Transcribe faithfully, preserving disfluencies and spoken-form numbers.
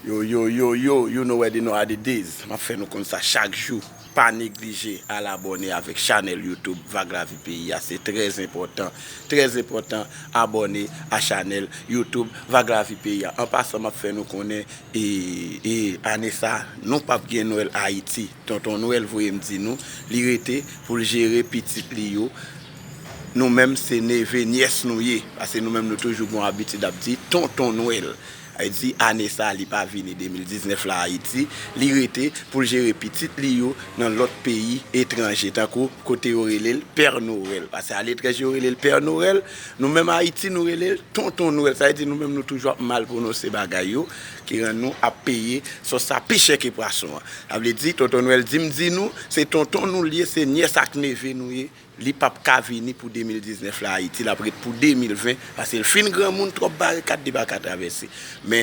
Yo, yo, yo, yo, you know what, you know how it is. M ap fè nou konn sa chak jou. Pa neglije al abòne avèk chanèl YouTube Vag Lavi Peyi a. Se trè enpòtan, trè enpòtan abòne a chanèl YouTube Vag Lavi Peyi a. An pasan, m ap fè nou konnen, e, e, ane sa, nou p ap gen Nwèl Ayiti. Tonton Nwèl voye m di nou, li rete pou l jere pitit li yo. Nou menm, se neve, nyès nou ye. Paske nou menm, nou toujou gen abitid ap di Tonton Nwèl. Sa vle di, ane sa, li pa vini de mil diznèf la Ayiti. Li rete pou l jere pitit li yo nan lòt peyi etranje, tankou kote yo rele l Pè Nowèl. Paske aletranje, yo rele l Pè Nowèl. Nou menm Ayiti, nou rele l Tonton Nwèl. Sa vle di, nou menm, nou toujou ap mal pwononse bagay yo, ki rann nou ap peye sòs sa pi chè ke pwason an. Sa vle di, Tonton Nwèl di m di nou, se tonton nou l ye, se nyès ak neve nou ye. Li p ap ka vini pou de mil diznèf la Ayiti, l ap ret pou de mil ven, paske l fin granmoun, twòp barikad li pa ka travèse. Men,